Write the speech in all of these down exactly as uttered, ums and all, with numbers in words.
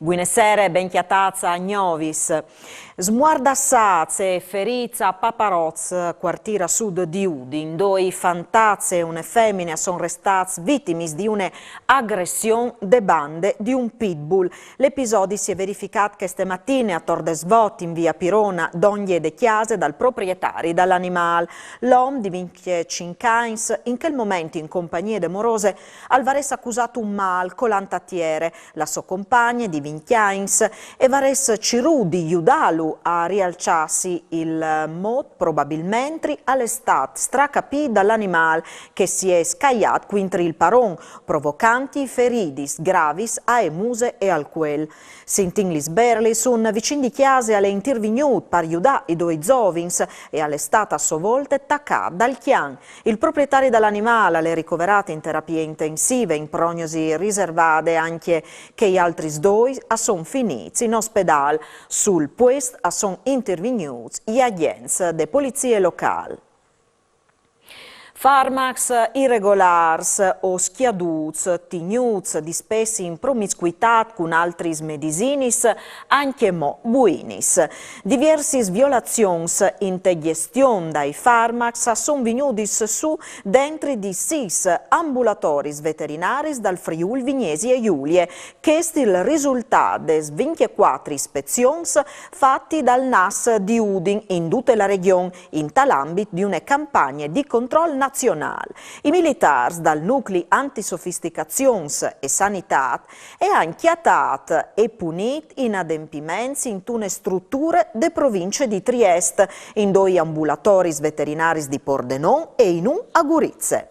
Buine sere, ben cjatâts a Gnovis. Smuardassâts e ferîts a Paparots, cuartîr a sud di Udin, doi fantats e une femine a son restâts vitimis di une agression de bande di un pitbull. L'episodi si è verificât cheste matine ator des vot in via Pirona, dongje de cjase dal proprietari dal animâl. L'om di vincjecinc agns, in chel moment in compagnie de morose, al varès acusât un mâl colant a tiere. La sô compagne di vincj agns e varès cirût di judâlu a rialçâsi. Il mot probabilmentri al è stât stracapît dal animâl che si è scaiât cuintri il paron, provocantji feridis gravis ae muse e al cuel. Sintint lis berlis, un vicin di cjase al è intervignût par judâ i doi zovins e al è stât a sô volte tacât dal cjan. Il proprietari dal animâl al è ricoverât in terapie intensive, in prognosi riservade, ancje che i altris doi a son finîts in ospedâl. Sul puest a son intervignûts i agjents de polizie locâl. Farmacs irregolârs o scjadûts, tignûts dispès in promiscuitât cun altris medisinis, ancjemò buinis. Diviersis violazions inte gjestion dai farmacs a son vignudis sù dentri di sîs ambulatoris veterinaris dal Friûl Vignesie Julie. Chest il risultât des vincjecuatri ispezions fati dal nas di Udin in dute la regjon, intal ambit di une campagne di control nazionâl. I militârs dal nucli antisofisticazions e sanitât a àn cjatât e punît inadempiments intune struture de provincie di Triest, in doi ambulatoris veterinaris di Pordenon e in un a Gurize.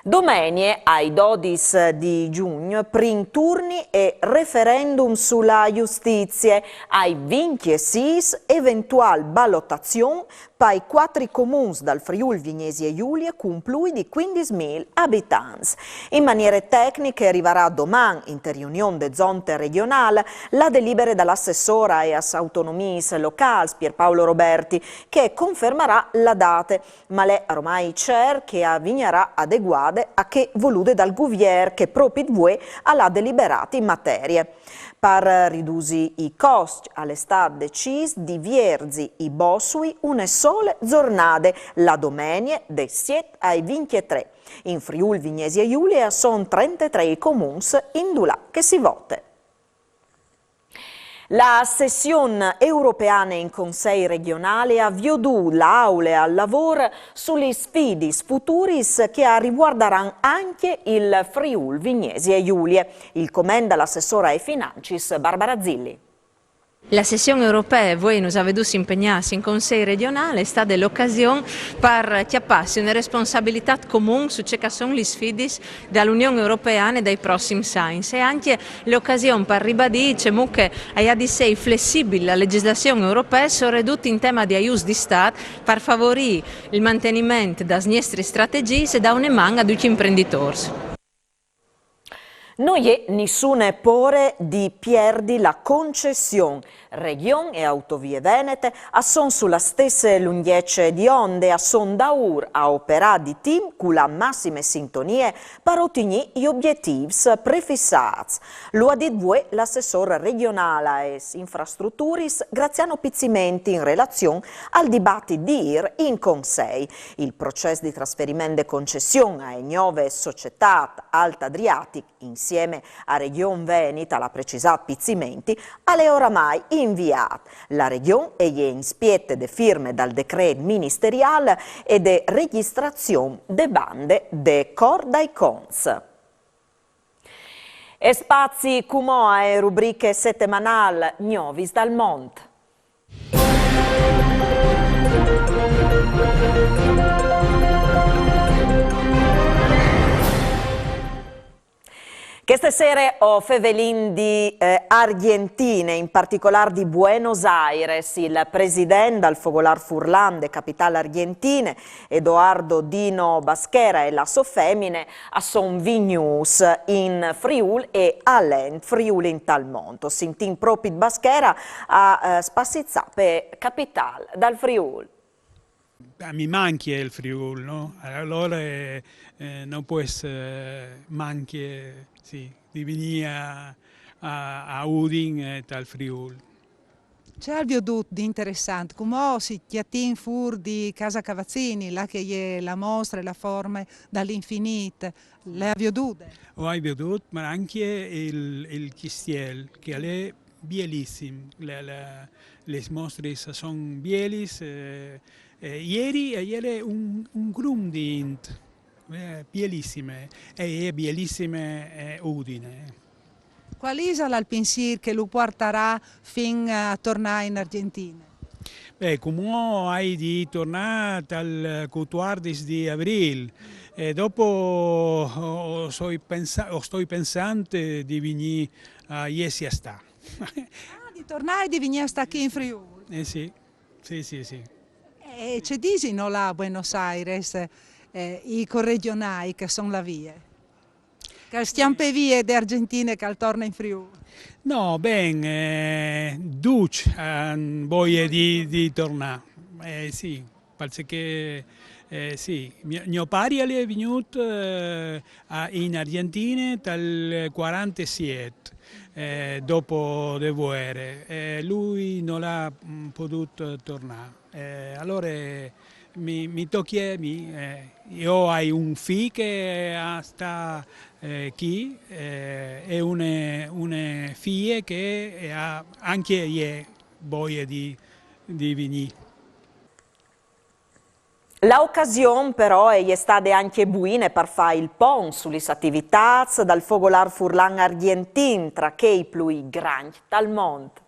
Domenie, ai dodis di Jugn, prin turni e referendum su la justizie, ai vincjesîs eventuâl balotazion pai cuatri comuns dal Friûl Vignesie Julie cun plui di cuindis mil abitants. In maniere tecniche rivarà doman, inte riunion de zonte regjonâl, la delibere dal assessôr aes autonomiis locâls Pierpaolo Roberti, che confermarà la date. Ma al è aromai cert che a vignarà adeguade a chê volude dal guvier che propit vuê al à deliberât in materie. Par ridusi i coscj al è stât decîs di vierzi i bossui une sole zornade, la domenie des siet ae vincjetrê. In Friûl Vignesie Julie a son trentetrê i comuns indulà che si vote. La session europeane in Consei regjonâl e à viodût la aule al lavôr su lis sfidis futuris che a rivuardaran ancje il Friûl Vignesie Julie. Il comend da l'assessora aes financis Barbara Zilli. La session europee, vuê nus à viodûts impegnâts in Consei regjonâl, e je stade l'ocasion par cjapâsi une responsabilitât comun su ce che a son lis sfidis da l'Union europeane dai prossims agns e ancje l'ocasion par ribadî cemût che e à di sei flessibil la legjisslazion europee, soredut in tema di aiuts di Stât, par favorî il manteniment das niestris strategjiis e dâ une man a ducj i imprenditôrs. No je nissune pôre di pierdi la concession. Regjon e Autovie Venete a son su la stesse lungjece di onde, a son daûr a operâ di tim cu la massime sintonie par otignî i objetîfs prefissâts. Lu à dit vuê l'assessôr regjonâl aes infrastruturis Graziano Pizzimenti in relazion al dibatit di îr in Consei. Il procès di trasferiment de concession ae gnove societât Alt Adriatic insiemi a Regjon Venit, al à precisât Pizzimenti, al è oramai inviât. La Regjon e je in spiete de firme dal decret ministeriâl e de regjistrazion de bande de Cort dai Conts. E spazi cumò ae rubriche setemanâl Gnovis dal Mont. Cheste sere o fevelìn di eh, Argjentine, in particolâr di Buenos Aires. Il president dal Fogolâr Furlan de capitâl argjentine, Edoardo Dino Baschera, e la sô femine a son vignûts in Friûl e al ent Friûl intal Mont. O sintìn propit Baschera a eh, spassizâ pe capitâl dal Friûl. A mi mancje il Friûl, no? Alore eh, no pues eh, mancje, sì, di vignî a, a, a Udin e tal Friûl. Ce al viodût di interessant? Cumò si cjatìn fûr di Casa Cavazzini, là che e je la mostre, la forme dal infinît. Le à viodude? O ai viodût, ma ancje il, il cjistiel, che al è bielissim. Le, le, lis mostris a son bielis. Eh, eh, ieri e jere un, un grum di int, eh, bielissime, e je bielissime, eh, Udine. Cuâl isal il pinsîr che lu puartarà fin a tornâ in Argjentine? Beh, cumò o ai di tornâ tal cutuardis di Avrîl, e dopo o, o soi pensa-, o stoi pensant di vignî a jessi a stâ. Ah, di tornâ e di vignî a stâ chi in Friûl. Eh sì, sì, sì, sì. E ce disino là a Buenos Aires, eh, i coregjonâi che a son là vie? Che al scjampe vie de Argjentine, che al torne in Friûl? No, ben, eh, ducj a àn voie di, di tornâ. Eh, sì, parcè che, eh, sì, gno, gno pari al è vignût, eh, a, in Argjentine tal cuarantesiet, eh, dopo de vuere, e lui nol à, mm, podût tornâ. Eh, alore mi, mi tocje a mi, eh, jo o ai un fi che al sta, eh, chi, eh, e une, une fie che e à ancje jê voie di, di vignî. La ocasion, però, e je stade ancje buine par fâ il pont su lis ativitâts dal fogolâr furlan argjentin tra chei plui grancj dal mont.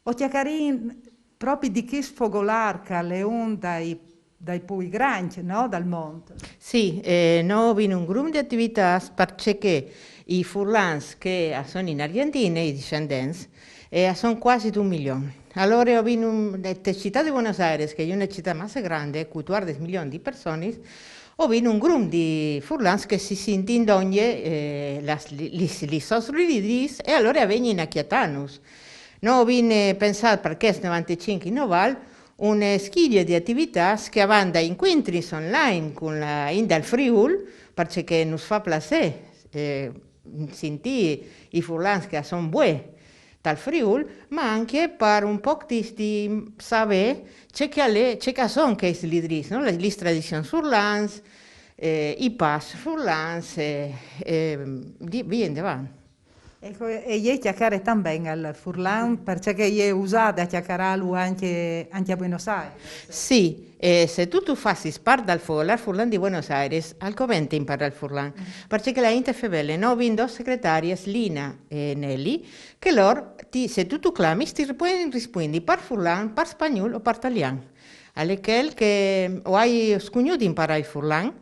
O cjacarìn propit di chest fogolâr che al è un dai, dai plui grancj, no, dal mont. Sì, eh, nô o vin un grum di ativitâts, parcè che i furlans che a son in Argjentine, i discendents, eh, a son cuasi di un milion. Alore o vin un, te citât di Buenos Aires, che e je une citât masse grande, cutuardes milions di personis, o vin un grum di furlans che si sintin dongje, eh, las, li, lis, lis sôs lidrîs, e alore a vegnin a cjatânus. Nô o vin, eh, pensât par chest novantecinc in Noval une schilie di ativitâts che a van dai incuintris online cun la int dal Friûl, parcè che nus fa plasê, eh, sintî i furlans che a son vuê tal Friûl, ma ancje par un pôc di, di savê ce che al è, ce che a son chescj lidrîs, no? Lis, lis tradizions furlans, eh, i pas furlans, eh, e di, vie indevant. Eco, e jê e cjacare tant ben il furlan, parcè che e je usade a cjacarâlu ancje, ancje a Buenos Aires. Sì, e se tu, tu fasis part dal Fogolâr Furlan di Buenos Aires, al covente imparâ il furlan, parcè che la int e je fevele. Nô o vin dôs secretariis, Lina e Nelly, che lôr, ti, se tu, tu clamis, ti puedin rispuindi par furlan, par spagnûl o par talian. Al è chel che o ai scugnût di imparâ il furlan,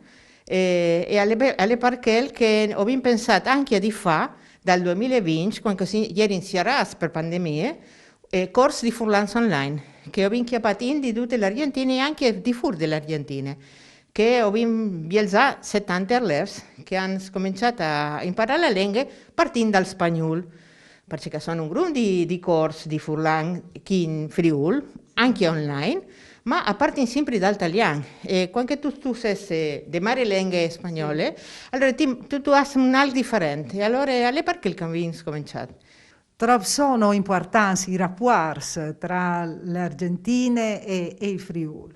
e, e al è be-, al è par chel che o vin pensât ancje di fâ dal doi mil e vincj, cuant che si, a jerin sierâts par pandemie, eh, cors di furlans online, che o vin cjapât int di dute la Argjentine e ancje di fûr de la Argjentine, che o vin bielzà setante arlêfs che a àn scomençât a imparâ la lenghe partint dal spagnûl, parcè che a son un grum di, di cors di furlan chi in Friûl, ancje online, ma a partin simpri dal talian. E cuant che tu, tu sês, eh, de mare lenghe spagnole, alore ti, tu, tu âs un alc diferent. E alore al è par chel che o vin scomençât. Trop sono impuartants i rapuarts tra la Argjentine e, e il Friûl?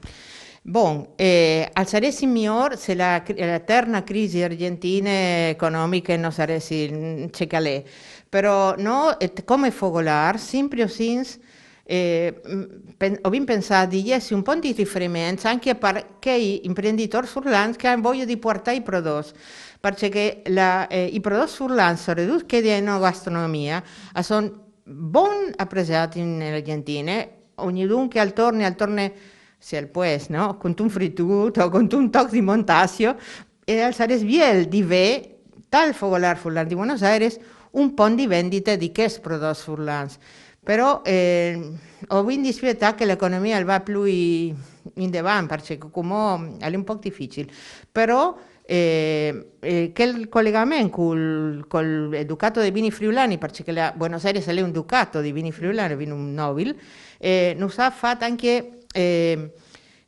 Bon, eh, al sarès miôr se la cri-, la terne crisi argjentine economiche no sarès il, ce che al è. Però nô, eh, come fogolâr, simpri o sins, eh, mm, pen-, o vin pensât di jessi un pont di riferiment ancje par chei imprenditôrs furlans che a àn voie di puartâ i prodôts, parcè che la, eh, i prodôts furlans, soredut chei de enogastronomie, a son bon apreçâts in Argjentine, ognidun che al torne, al torne, se al pues, no? Cuntun fritut o cuntun toc di montassio, e al sarès biel di vê, tal Fogolâr Furlan di Buenos Aires, un pont di vendite di chescj prodôts furlans. Però, eh, o vin di spietâ che la economie al va plui indevant, parcè che cumò al è un pôc dificil. Però, eh, eh, chel colegament cul, cul, eh, Ducato dei Vini Friulani, parcè che la, Buenos Aires al è un ducato di vini friulani, o vin un nobil, eh, nus à fat ancje, eh,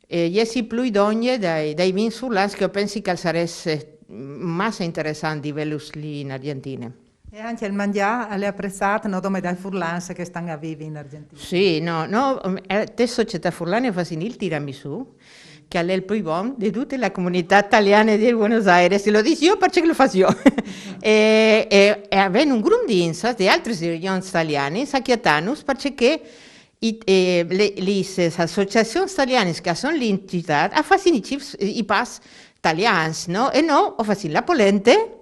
eh, jessi plui dongje dai, dai vins furlans, che o pensi che al sarès, eh, masse interessant di vêlus li in Argjentine. E anche il mangià al è apprezzat, no dome dai furlans che stan a vivi in Argentina. Sì, no, no, eh, te società furlane fasin il tiramisù, che al è il più bon de tute la comunità italiana di Buenos Aires, e lo dico io perché lo faccio io. e, e, e avem un grum d'insas de altres regions italianes a chiatanus perché i, eh, le, lis associazions italianes che son l'entitat a fasin i chips, i pas italians, no? E no, o fasin la polente,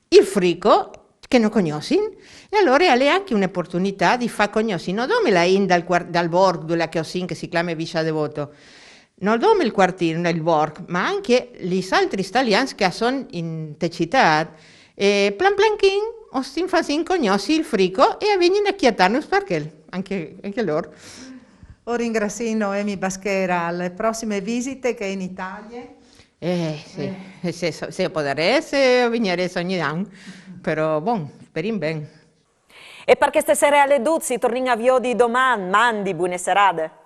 il frico, che no cognosin, e allora al è anche un'opportunità di far cognossi no dome la in dal, dal borg, dove che o sin, che si clama Villa Devoto, no dome il quartier, il borg, ma anche lis altris italians che son in te citat, e plan planchin o sin fasin cognossi il frico e a vegnin a chiatanus perché anche, anche loro. O ringrazi Noemi Baschera, alle prossime visite che in Italia. Eh, sì. Eh. Se, se podarès, eh, o vignarès ogni an, però bon, sperin ben. E par cheste sere al è dut, si tornin a viodi doman, mandi, buine serade.